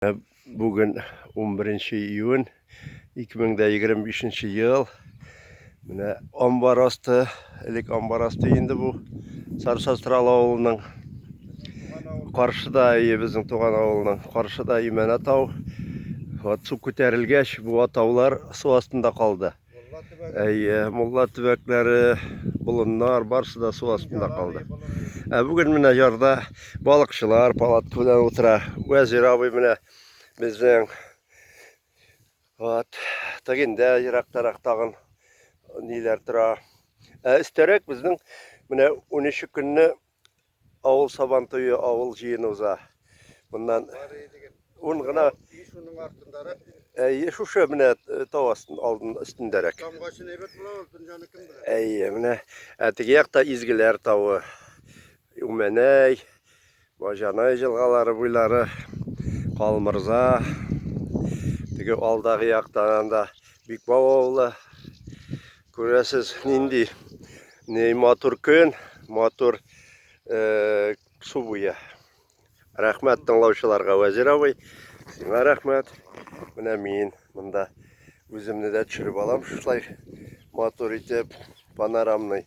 Бүген 11 июнь 2025 ел. Менә амбар асты, элек амбар асты инде бу. Сарсастрал авылының каршыда, әйе, безнең туган авылның каршыда Имәнә тау. Вот су күтәрелгәч, бу таулар су астында калды. Әйе, мулла төбәкләре, болыннар, барысы да су астында калды. Ә бүген менә ярда балыкчылар палатка белән утыра. Вәзир абый менә безнең вот тегендә ерактарак тагын ниләр тора. Ә өстәрәк безнең менә 13 көнне Авыл сабан туе, авыл җыены уза. Моннан ун гына. И шуның артындарак. Әйе, шушы менә э, тау астын алдын өстендәрәк. Тамгачын әйбәт була ул, дөньяны кем белә. Әйе, менә ә теге якта Изгеләр тавы. Үмәнәй, Баҗанай елгалары буйлары, Калмырза. Теге алдагы яктан анда Бикбау авылы. Күрәсез, нинди ни матур көн, матур э, су буе. Рәхмәт тыңлаучыларга, Вәзир абый. Сиңа рәхмәт. Менә мин монда үземне дә төшереп алам шушылай матур итеп, панорамный.